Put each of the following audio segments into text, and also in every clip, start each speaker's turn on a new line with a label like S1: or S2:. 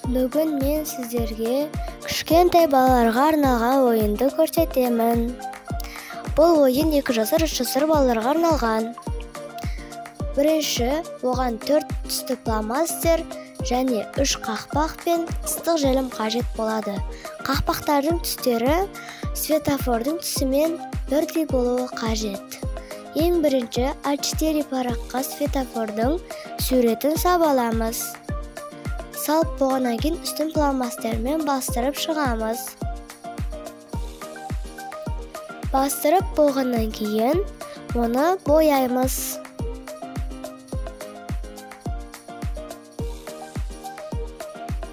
S1: Бүгін мен сіздерге кішкентай балаларға арналған ойынды көрсетемін. Бұл ойын 2 жасар, 3 жасар балаларға арналған. Бірінші, оған 4 түсті фломастер және 3 қақпақ пен ыстық желім қажет болады. Қақпақтардың түстері светофордың түсімен бірдей болуы қажет. Ең бірінші А4 параққа светофордың суретін сап аламыз. Салып болғаннан кейін үстін фломастермен бастырып шығамыз. Бастырып болғаннан кейін оны бояймыз.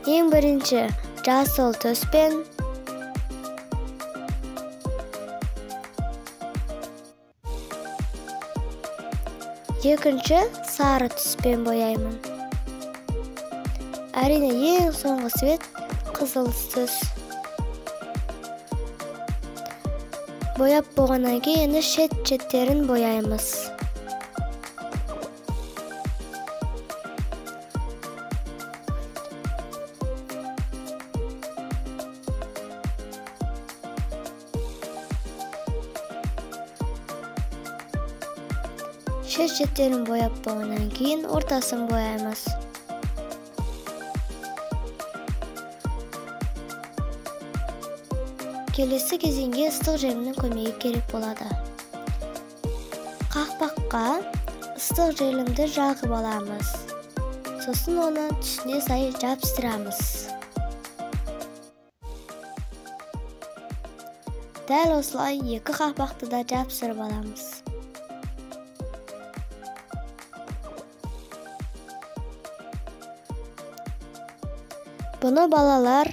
S1: Ең бірінші жасыл түспен, екінші сары түспен бояймын. Әрине, ең соңғы цвет қызыл түс. Бояп болғаннан кейін енді шет-шеттерін бояймыз. Шет-шеттерін бояп болғаннан кейін ортасын бояймыз. Келесі кезеңге ыстық желімнің көмегі керек болады. Қақпаққа ыстық желімді жағып аламыз. Сосын оны түсіне сай жабыстырамыз. Дәл осылай екі қақпақты да жабыстырып аламыз. Бұны балалар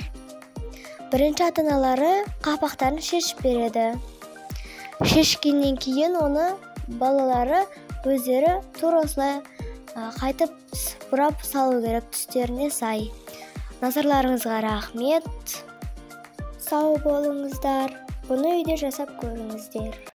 S1: бірінші ата-аналары қақпақтарын шешіп береді. Шешкеннен кейін оны балалары өздері тура осылай қайтып бұрап салу керек түстеріне сай. Назарларыңызға рахмет. Сау болыңыздар. Бұны үйде жасап көріңіздер.